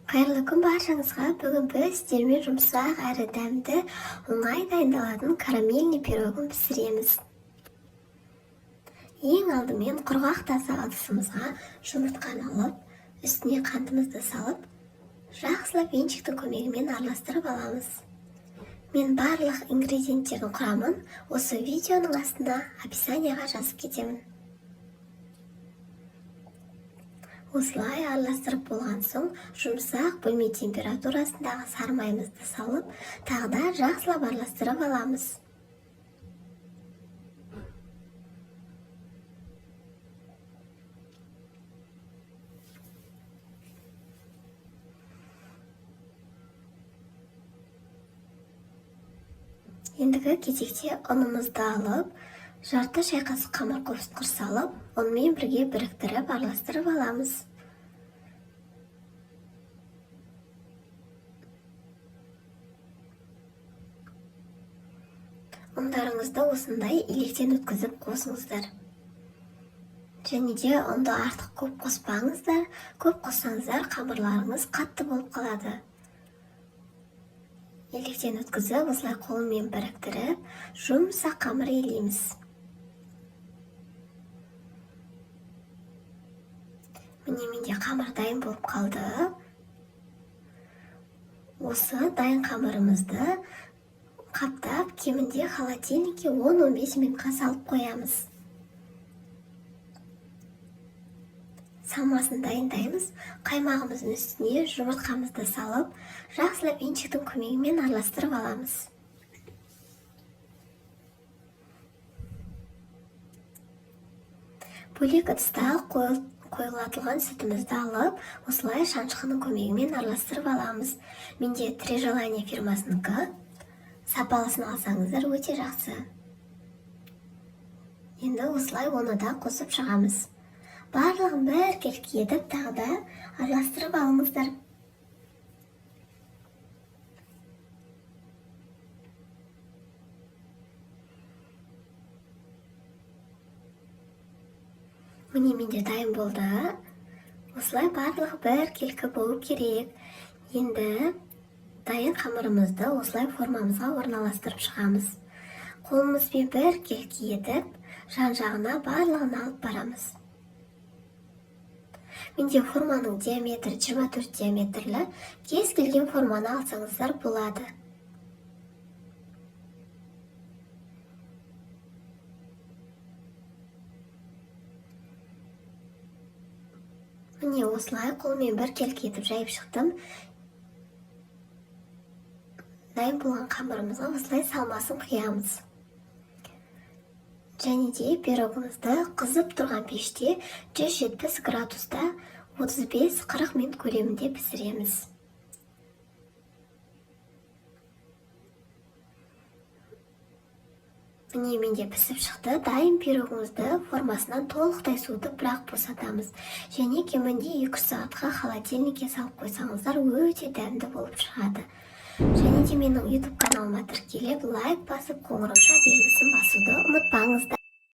Қайырлы күн баршаңызға. Бүгін біз сіздермен жұмсақ әрі дәмді, оңай дайындалатын карамельный пирогын пісіреміз. Ең алдымен құрғақ таза ыдысымызға жұмыртқаны алып, үстіне қантымызды салып, жақсылап венчиктің көмегімен араластырып аламыз. Мен барлық ингредиенттердің құрамын осы видеоның астына описанияға жазып кетемін. Осылай араластырып болған соң, жұмсақ бөлме температурасындағы сары майымызды салып, тағы да жақсылап араластырып аламыз. Ендігі кезекте ұнымызды алып, жарты шай қасық қамыр қосқыр салып, ұнмен бірге біріктіріп араластырып аламыз. Ұндарыңызды осындай електен өткізіп қосыңыздар. Және де ұнды артық көп қоспаңыздар, көп қоссаңыздар қамырларыңыз қатты болып қалады. Електен өткізіп, осылай қолмен біріктіріп, жұмсақ қамыр илейміз. Міне менде қамыр дайын болып қалды. Осы дайын қамырымызды қаптап, кемінде холодильникке 10-15 минутқа салып қоямыз. Салмасын дайындаймыз. Қаймағымыздың үстіне жұмыртқамызды салып, жақсылап венчиктің көмегімен араластырып аламыз. Бөлек ыдыста қойылатылған сүтімізді алып, осылай шанышқының көмегімен араластырып аламыз. Менде Три желания фирмасыныкі. Сапалысын алсаңыздар өте жақсы. Енді осылай оны да қосып шығамыз. Барлығын біркелкі етіп тағы да араластырып алыңыздар. Міне менде дайын болды. Осылай барлығы біркелкі болу керек. Енді дайын қамырымызды осылай формамызға орналастырып шығамыз. Қолымызбен біркелкі етіп, жан-жағына барлығын алып барамыз. Менде форманың диаметрі 24 диаметрлі, кез келген форманы алсаңыздар болады. Міне осылай қолмен біркелкі етіп жайып шықтым. Дайын болған қамырымызға осылай салмасын құямыз. Және де пирогымызды қызып тұрған пеште 170 градуста 35-40 минут көлемінде пісіреміз. Міне менде пісіп шықты. Дайын пирогымызды формасынан толықтай суытып, бірақ босатамыз. Және кемінде 2 сағатқа холодильникке салып қойсаңыздар өте дәмді болып шығады. Және де менің YouTube каналыма тіркеліп, лайк басып, қоңырауша белгісін басуды ұмытпаңыздар.